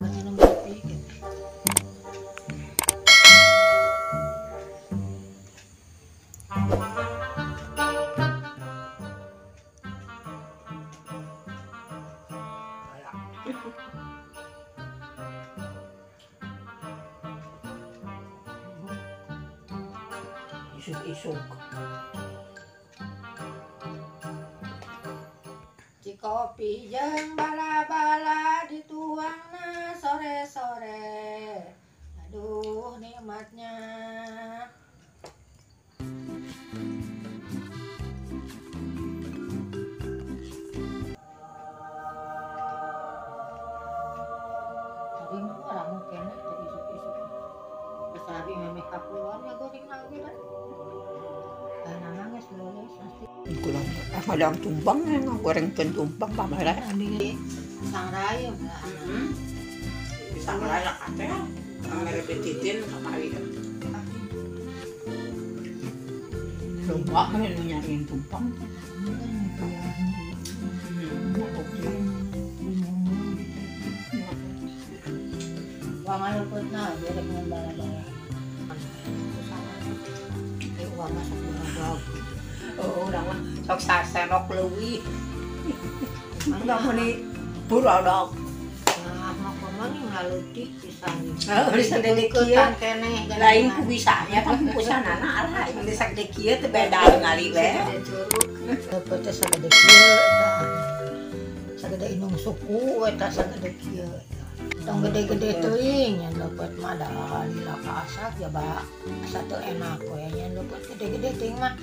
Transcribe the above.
Minum kopi gitu. Isuk-isuk. Kopi jeung bala-bala dituangna sore-sore. Aduh nikmatnya. Tadi mah orang kena teh isuk-isuk. Besar memeh kapuan ya goreng lagi lah. Karena geus leuleus pasti. Kulang madang tumpang gorengkeun tumpang pamalah. Sangraya lah. Sangraya ate. Mere petitin kamari. Loba mah nu nyariin tumpang. Wah ngaluputna goreng bala-bala. Uang masak beragam. Oh, urang mah sok sasenok leuwih. Urang mah ni burodok. Nah, mah kumaha nih ngaleutik pisan. Heeh, geus sagede kieu. Lain ku bisanya tapi kusanana alah geus sagede kieu teh beda ngali we. Leupeut teh sagede kieu tah. Sagede indung suku we tah sagede kieu. Tong gede-gede teuing nya leupeut mah da lila ka asak ya ba asa teu enak we nya leupeut gede-gede teuing mah.